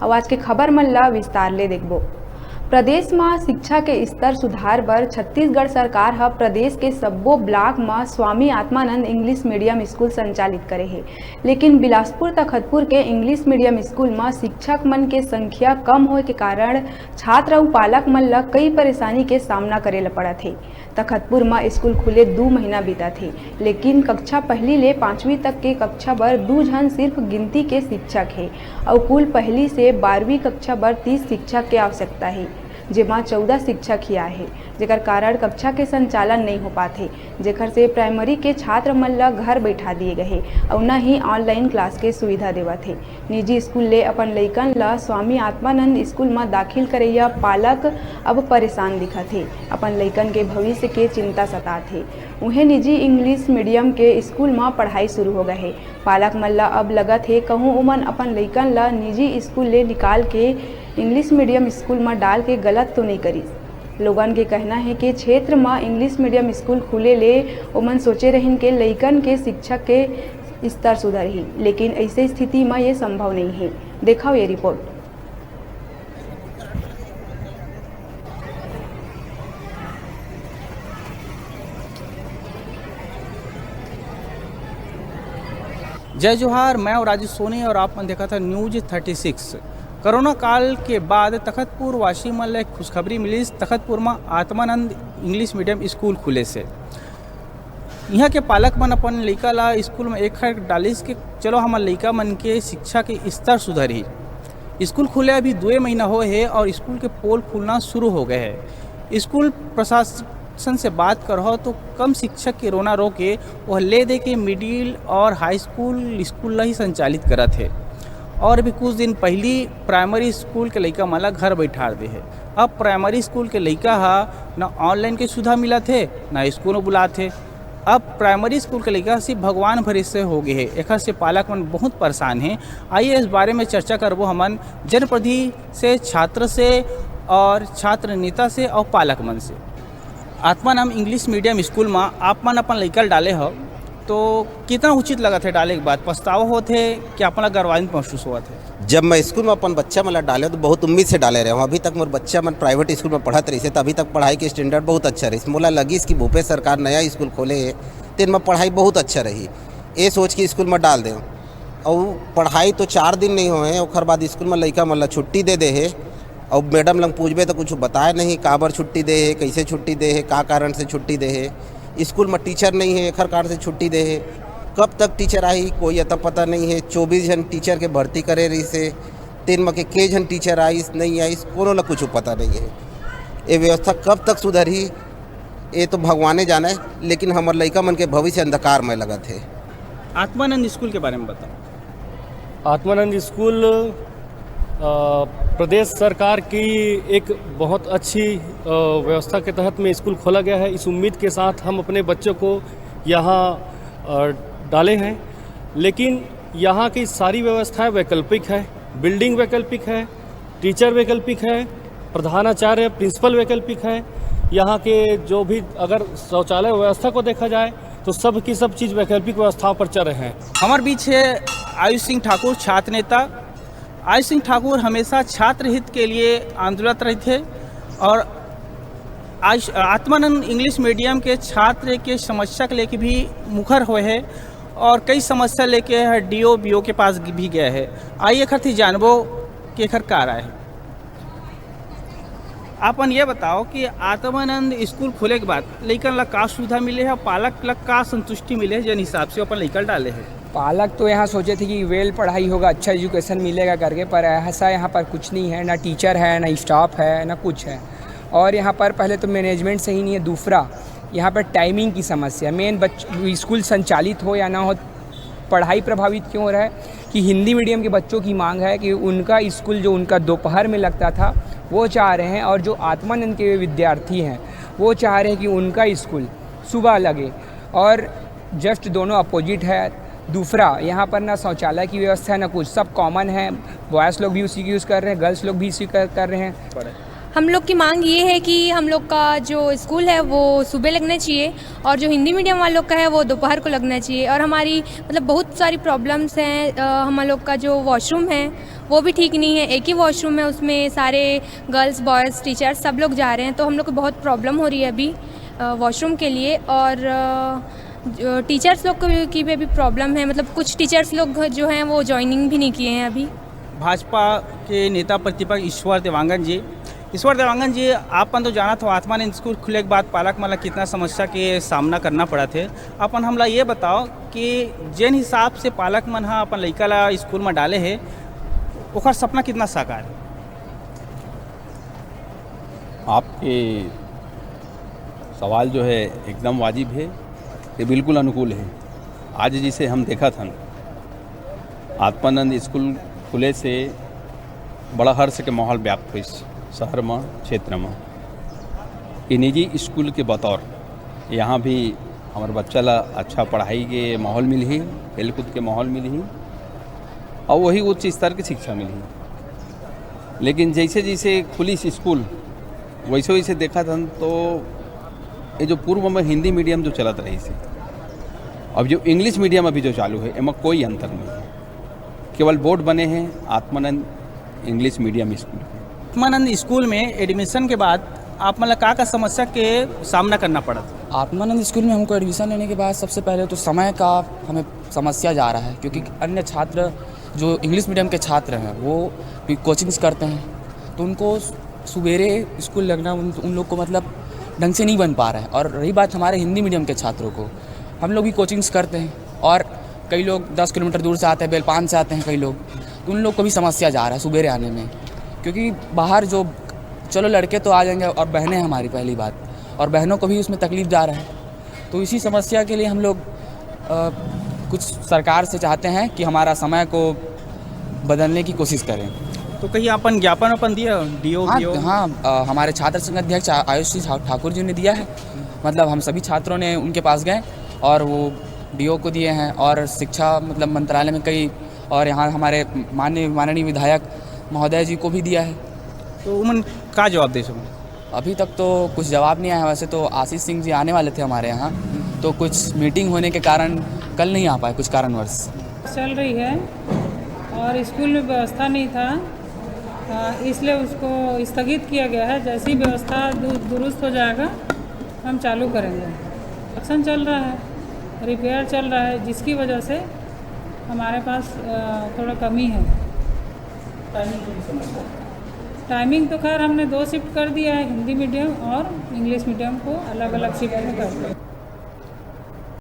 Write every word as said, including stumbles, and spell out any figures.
अउ आज के खबर मन ला विस्तार ले देखबो। प्रदेश म शिक्षा के स्तर सुधार बर छत्तीसगढ़ सरकार ह प्रदेश के सब्बो ब्लॉक म Swami Atmanand English medium school संचालित करे हे, लेकिन बिलासपुर तखतपुर के इंग्लिश मीडियम स्कूल म शिक्षक मन के संख्या कम होए के कारण छात्र अउ पालक मन ल कई परेशानी के सामना करे ल पड़त हे। तखतपुर म स्कूल खुले दू महीना बीतत हे, लेकिन कक्षा पहली ले पाँचवीं तक के कक्षा बर दू झन सिर्फ गिनती के शिक्षक हे, अउ कुल पहली से बारहवीं कक्षा बर तीस शिक्षक के आवश्यकता हे, जेमा चौदह शिक्षक ही आहे, जेकर कारण कक्षा के संचालन नइ हो पात हे, जेकर से प्राइमरी के छात्र मन ल घर बैठा दिए गए हे, अउ न ही ऑनलाइन क्लास के सुविधा देवत हे। निजी स्कूल ले अपन लइकन ल स्वामी आत्मानंद स्कूल म दाखिल करइया पालक अब परेशान दिखत हे। अपन लइकन के भविष्य के चिंता सतात हे। उहें, निजी इंग्लिश मीडियम के स्कूल म पढ़ाई शुरू हो गए हे। पालक मन ल अब लगत हे, कहूं उमन अपन लइकन ल निजी स्कूल ले निकाल के इंग्लिश मीडियम स्कूल म डाल के गलत तो नइ करिस। लोगन के कहना हे कि क्षेत्र म इंग्लिश मीडियम स्कूल खुले ले ओमन सोचे रहिन के लइकन के शिक्षक के स्तर सुधरही, लेकिन अइसे स्थिति म ये संभव नइ हे। देखव ये रिपोर्ट। जय जोहार, मैं हूं राजू सोनी और आप मन देखत हव न्यूज थर्टी सिक्स। कोरोना काल के बाद तखतपुर वासी मन ल एक खुशखबरी मिलिस। तखतपुर म आत्मानंद इंग्लिश मीडियम स्कूल खुले से इहां के पालक मन अपन लइका ला स्कूल म एक खर डालिस के चलो हमर लइका मन के शिक्षा के स्तर सुधरही। स्कूल खुले अभी दुए महीना होए हे और स्कूल के पोल खुलना शुरू हो गए हे। स्कूल प्रशासन से बात करहो तो कम शिक्षक के रोना रोके वह ले दे के मिडिल और हाई स्कूल स्कूल ला ही संचालित करत हे। और अभी कुछ दिन पहली प्राइमरी स्कूल के लइका मन ला घर बैठार दे हे। अब प्राइमरी स्कूल के लइका हा न ऑनलाइन के सुविधा मिलत हे, न स्कूल में बुलात हे। अब प्राइमरी स्कूल के लइका सिर्फ भगवान भरोसे हो गए हे। एखर से पालक मन बहुत परेशान हे। आइए इस बारे में चर्चा करबो हमन जनप्रतिनिधि से, छात्र से और छात्र नेता से और पालक मन से। आत्मानंद इंग्लिश मीडियम स्कूल म आप मन अपन लइका ल डाले हव, तो कितना उचित लगत हे डाले के बाद? पछतावा होत हे कि आप मन ल गर्वान्वित महसूस होवत हे? जब मैं स्कूल म अपन बच्चा मन ल डाले हव, तो बहुत उम्मीद से डाले रहे हव। अभी तक मोर बच्चा मन प्राइवेट स्कूल म पढ़त रहिस हे, त अभी तक पढ़ाई के स्टैंडर्ड बहुत अच्छा रहिस। मोला लगिस कि भूपेश सरकार नया स्कूल खोले हे, तेन म पढ़ाई बहुत अच्छा रही। ए सोच के स्कूल म डाल देव। अउ पढ़ाई तो चार दिन नइ होए हे, ओखर बाद स्कूल म लइका मन ल छुट्टी दे दे हे। अउ मैडम लंग पूछबे त कुछ बताए नहीं, काबर छुट्टी दे हे, कैसे छुट्टी दे हे, का कारण से छुट्टी दे हे। स्कूल म टीचर नहीं हे, एखर कारण से छुट्टी दे हे। कब तक टीचर आही, कोई अता पता नहीं हे। चौबीस झन टीचर के भर्ती करे रहिस हे, तेन म के, के झन टीचर आइस, नहीं आइस, कोनो ल कुछ पता नहीं हे। ये व्यवस्था कब तक सुधरही, ये तो भगवाने जाने, लेकिन हमर लइका मन के भविष्य अंधकारमय लगत हे। आत्मानंद स्कूल के बारे में बताओ। आत्मानंद स्कूल, अ, प्रदेश सरकार की एक बहुत अच्छी, अ, व्यवस्था के तहत में स्कूल खोला गया है। इस उम्मीद के साथ हम अपने बच्चों को यहाँ, अ, डाले हैं, लेकिन यहाँ की सारी व्यवस्थाएं वैकल्पिक है। बिल्डिंग वैकल्पिक है, टीचर वैकल्पिक है, प्रधानाचार्य, प्रिंसिपल वैकल्पिक है। यहाँ के जो भी, अगर शौचालय व्यवस्था को देखा जाए, तो सब की सब चीज़ वैकल्पिक व्यवस्थाओं पर चल रहे हैं। हमर बीच है आयुष सिंह ठाकुर, छात्र नेता। आयुष सिंह ठाकुर हमेशा छात्र हित के लिए आंदोलनरत रहिथे और आयुष, आत्मानंद इंग्लिश मीडियम के छात्र के समस्या के लेके भी मुखर होए हे और कई समस्या लेके डीओ बीओ के पास भी गए हे। आइए एखर से जानबो कि एखर का राय हे। आप मन ये बताओ कि आत्मानंद स्कूल खुले के बाद लइकन ला का सुविधा मिले हे, पालक ला का संतुष्टि मिले हे, जेन हिसाब से अपन लइका ला डाले हे? पालक तो यहाँ सोचे थे कि वेल पढ़ाई होगा, अच्छा एजुकेशन मिलेगा करके, पर ऐसा यहाँ पर कुछ नहीं है, ना टीचर है, ना स्टाफ है, ना कुछ है। और यहाँ पर पहले तो मैनेजमेंट सही नहीं है, दूसरा यहाँ पर टाइमिंग की समस्या, मेन बच स्कूल संचालित हो या ना हो, पढ़ाई प्रभावित क्यों हो रहा है कि हिंदी मीडियम के बच्चों की मांग है कि उनका स्कूल जो उनका दोपहर में लगता था, वो चाह रहे हैं, और जो आत्मानंद के विद्यार्थी हैं, वो चाह रहे हैं कि उनका स्कूल सुबह लगे। और जस्ट दोनों अपोजिट है। दूसरा, यहाँ पर ना शौचालय की व्यवस्था है, ना कुछ, सब कॉमन है। बॉयज़ लोग भी उसी की यूज़ कर रहे हैं, गर्ल्स लोग भी इसी कर, कर रहे हैं। हम लोग की मांग ये है कि हम लोग का जो स्कूल है वो सुबह लगना चाहिए और जो हिंदी मीडियम वालों का है वो दोपहर को लगना चाहिए। और हमारी मतलब बहुत सारी प्रॉब्लम्स हैं। अ, हम लोग का जो वॉशरूम है वो भी ठीक नहीं है। एक ही वॉशरूम है, उसमें सारे गर्ल्स, बॉयज़, टीचर्स सब लोग जा रहे हैं, तो हम लोग को बहुत प्रॉब्लम हो रही है अभी वॉशरूम के लिए। और टीचर्स लोग को भी- की भी अभी प्रॉब्लम है, मतलब कुछ टीचर्स लोग जो हैं वो ज्वाइनिंग भी नहीं किए हैं अभी। भाजपा के नेता प्रतिपक्ष ईश्वर देवांगन जी, ईश्वर देवांगन जी, आप मन तो जानत हो, आत्मानंद स्कूल खुले के बाद पालक मन ला कितना समस्या के सामना करना पड़त हे। अपन हमला ये बताओ कि जेन हिसाब से पालक मन ह अपन लइका ला स्कूल में डाले हे, ओकर सपना कितना साकार है? आपके सवाल जो है एकदम वाजिब है, ये बिल्कुल अनुकूल है। आज जिसे हम देखत हन, आत्मानंद स्कूल खुले से बड़ा हर्ष के माहौल व्याप्त होइस शहर म, क्षेत्र म। ये निजी स्कूल के बतौर यहाँ भी हमारे बच्चा ला अच्छा पढ़ाई के माहौल मिलही, खेलकूद के माहौल मिलही और वही उच्च स्तर की शिक्षा मिलही। लेकिन जैसे जैसे खुलिस स्कूल, वैसे वैसे देखत हन तो ये जो पूर्व में हिंदी मीडियम जो चलत रहिस हे, अब जो इंग्लिश मीडियम अभी जो चालू है, एमा कोई अंतर नहीं है। केवल बोर्ड बने हैं आत्मानंद इंग्लिश मीडियम स्कूल के। आत्मानंद स्कूल में एडमिशन के बाद आप मन ला का का समस्या के सामना करना पड़त? आत्मानंद स्कूल में हमको एडमिशन लेने के बाद सबसे पहले तो समय का हमें समस्या जा रहा है, क्योंकि अन्य छात्र जो इंग्लिश मीडियम के छात्र हैं वो भी कोचिंग्स करते हैं, तो उनको सुबेरे स्कूल लगना उन, उन लोग को मतलब ढंग से नहीं बन पा रहा है। और रही बात हमारे हिंदी मीडियम के छात्रों को, हम लोग भी कोचिंग्स करते हैं और कई लोग दस किलोमीटर दूर से आते हैं, बेलपान से आते हैं कई लोग, तो उन लोग को भी समस्या जा रहा है सुबेरे आने में, क्योंकि बाहर जो, चलो लड़के तो आ जाएंगे और बहनें हमारी पहली बात, और बहनों को भी उसमें तकलीफ जा रहा है। तो इसी समस्या के लिए हम लोग अ, कुछ सरकार से चाहते हैं कि हमारा समय को बदलने की कोशिश करें। तो कहीं अपन ज्ञापन अपन दिया डीओ हाँ, वीओ? हाँ, अ, हमारे छात्र संघ अध्यक्ष आ-, आयुष सिंह ठा-, ठाकुर जी ने दिया है। मतलब हम सभी छात्रों ने उनके पास गए और वो डीओ को दिए हैं और शिक्षा मतलब मंत्रालय में कई, और यहाँ हमारे माननीय माननीय विधायक महोदय जी को भी दिया है। तो उमन का जवाब दे सको? अभी तक तो कुछ जवाब नहीं आया। वैसे तो आशीष सिंह जी आने वाले थे हमारे यहाँ, तो कुछ मीटिंग होने के कारण कल नहीं आ पाए कुछ कारणवश। चल रही है और स्कूल में व्यवस्था नहीं था, अ, इसलिए उसको स्थगित किया गया है। जैसी व्यवस्था दु-, दुरुस्त हो जाएगा, हम चालू करेंगे। कंस्ट्रक्शन चल रहा है, रिपेयर चल रहा है, जिसकी वजह से हमारे पास, अ, थोड़ा कमी है। टाइमिंग तो खैर हमने दो शिफ्ट कर दिया है, हिंदी मीडियम और इंग्लिश मीडियम को अलग-अलग शिफ्ट में कर दिया।